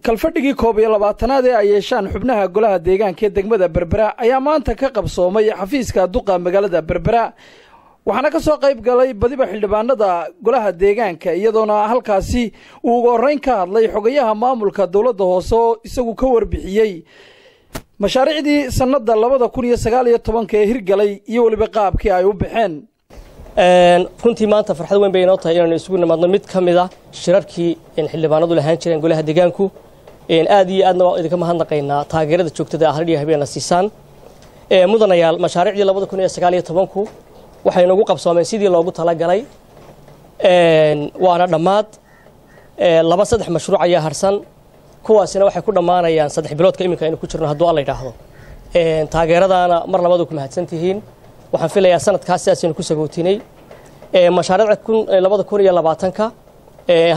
Kalfadhigii 21aad ee ay yeeshaan xubnaha golaha deegaanka ee degmada Berbera ayaa maanta ka qabsoomay xafiiska duqa magaalada Berbera, waxaana ka soo qayb galay badiba xildhibaanada golaha deegaanka, iyadoona halkaasi uu ugu horreyn ka hadlay xogayaha maamulka dowladda hoose oo isagu ka warbixiyey mashaariicdii sannada 2019 ee hirgalay iyo weliba qaabkii ay u baxeen. Runtii maanta farxad weyn bay inoo tahay inaanu isugu nimaadno mid ka mid a shirarkii xildhibaanadu lahaan jireen golaha deegaanku. Aad iyo aadna waa idinka mahadnaqaynaa taageerada joogtada ah hal iyo habeenna siisaan. Mudanayaal, mashaariicdii 2019-ku waxay nagu qabsoomeen sidii loogu talagalay, waana dhammaad. Laba saddex mashruuc ayaa harsan, kuwaasina waxay ku dhammaanayaan 3 biloodka iminka aynu ku jirno hadduu Alla yidhaahdo. Taageeradaana mar labaad ku mahadsan tihiin. Waxaan filayaa sanadkaas sidaasaynu ku sagootinay. Mashaariicda 2020-ka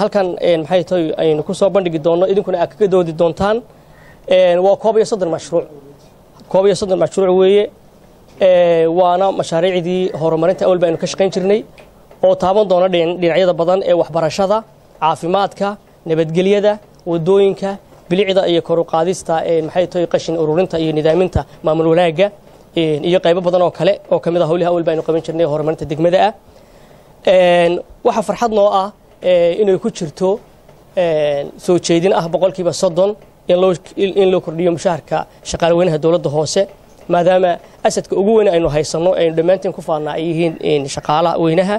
halkan maxay tahay aynu ku soo bandhigi doonno, idinkuna aad kaga doodi doontaan, waa 31 mashruuc. 31 mashruuc weeye, waana mashaariicdii horumarinta awal baynu ka shaqayn jirnay oo taaban doona dhinacyada badan ee waxbarashada, caafimaadka, nabadgelyada, wadooyinka, bilicda iyo kor u qaadista maxay tahay qashin ururinta iyo nidaaminta maamul wanaagga iyo qaybo badan oo kale oo kamid ah howlaha awal baynu qaban jirnay horumarinta degmada ah. Waxaa farxad noo ah inay ku jirto soo jeedin ah 30% in loo kordhiyo mushaharka shaqaalweynaha dowladda hoose, maadaama asadka ugu weyn aynu haysanno aynu dhammaanteen ku faannaa ay yihiin shaqaalaha weynaha.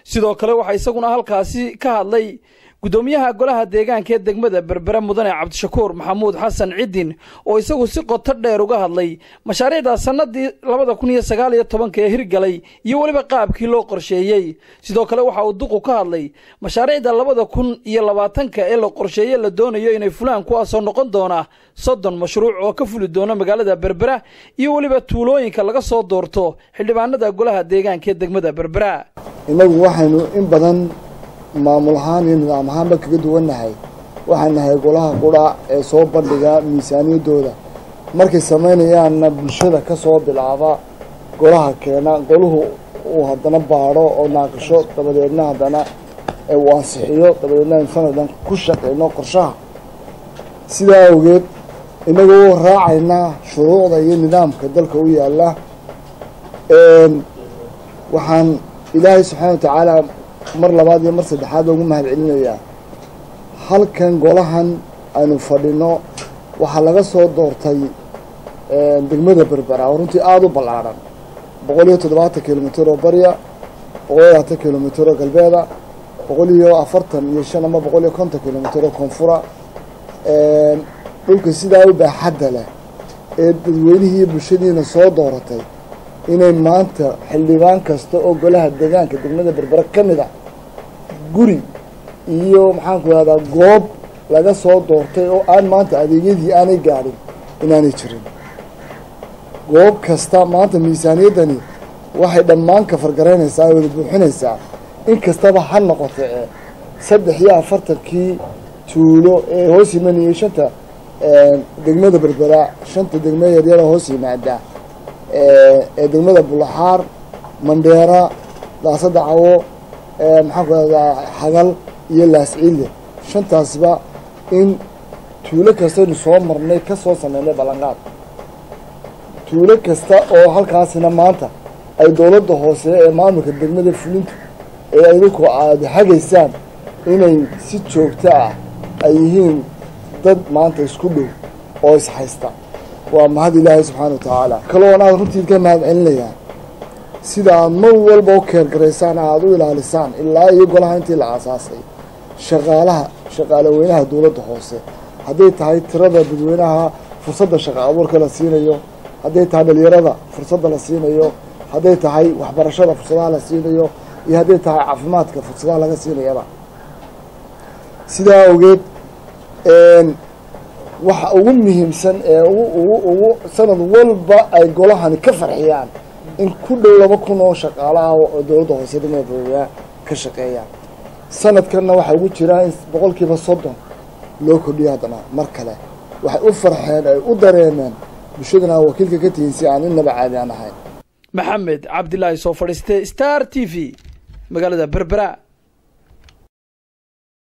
Sidoo kale waxaa isaguna halkaasi ka hadlay guddoomiyaha golaha deegaanka ee degmada Berbera, mudane Cabdishakuur Maxamuud Xasan Ciddin, oo isagu si qoto dheer uga hadlay mashaariicda sannadii 2019 ee hirgalay iyo weliba qaabkii loo qorsheeyey. Sidoo kale waxa uu duqu ka hadlay mashaariicda 2020-ka ee la qorsheeye la doonayo inay fulaan, kuwaasoo noqon doona 30 mashruuc oo ka fuli doona magaalada Berbera iyo weliba tuulooyinka laga soo doorto xildhibaanada golaha deegaanka ee degmada Berbera. Innagu waxaynu in badan maamul ahaan iyo nidaam ahaanba kaga duwannahay, waxaan nahay golaha qura ee soo bandhiga miisaaniyaddooda markay samaynayaanna bulshada ka soo bilaaba, golaha keena, goluhu uu haddana baadho oo naaqisho, dabadeedna haddana uu ansixiyo, dabadeedna aynu sanadan ku shaqeyno qorshaha. Sidaa awgeed, innagoo raacaynaa shuruucda iyo nidaamka dalka u yaalla, waxaan Ilaahay subxaana wa tacaala mar labaad iyo mar saddexaad loogu mahad celinayaa. Halkan golahan aynu fadhino waxaa laga soo doortay degmada Berbera oo runtii aada u ballaadhan, 170 kilomitr oo barya, 120 kilomitr oo galbeeda, 145 ama 150 kilomitr oo koonfura. Dhulka sidaa u baaxadda leh ee dadweynihii iyo bulshadiina soo dooratay inay maanta xildhibaan kasta oo golaha deegaanka degmada Berbera ka mid a guri iyo maxaanku ihahdaa goob laga soo doortay oo aan maanta adeegyadii aanay gaadhin inaanay jirin. Goob kasta maanta miisaaniyaddani waxay dhammaan kafargaraynaysaa wada buuxinaysaa, in kastaba ha noqoto ee 43-kii tuulo ee hoos imanayay shanta degmada Berbera, shanta degmo yaryara hoos yimaada ee degmada Bulaxaar, Mandheera, Laasada Cawo, maxaan ku ahdaa, Xagal iyo Laasciille, shantaasba in tuulo kastaynu soo marnay ka soo sameynay ballanqaad, tuulo kasta oo halkaasina maanta ay dowladda hoose ee maamulka degmada fulintu ee idinku aada hagaysaan inay si joogto ah ay yihiin dad maanta isku dhow oo ishaysta, waa mahad Ilaahay subxaana wa tacaala. Kaloo aad runtii ka mahad celinayaa sida aad mar walba u keergaraysaan, aada u ilaalisaan ilaa iyo golaha intii la aasaasay shaqaalaha shaqaale weynaha dowladda hoose, hadday tahay tirada dadweynaha fursadda shaqa abuurka la siinayo, hadday tahay dhalinyarada fursadda la siinayo, hadday tahay waxbarashada fursadaha la siinayo, iyo hadday tahay caafimaadka fursadaha laga siinayaba. Sidaa awgeed, waxa ugu muhiimsan ee ugu sanad walba ay golahani ka farxiyaan in ku dhow 2000 oo shaqaale ah oo dowladda hoose degmada Berbera ka shaqeeyaan, sanadkanna waxaa ugu jiraa in 30% loo kordhiyo. Haddana mar kale waxay u farxeen ay u dareemeen bulshadana wakiilka ka tihiin si aan innaba caadi aan ahayn. Maxamed Cabdilaahi soo fadhiistay, Star TV, magaalada Berbera.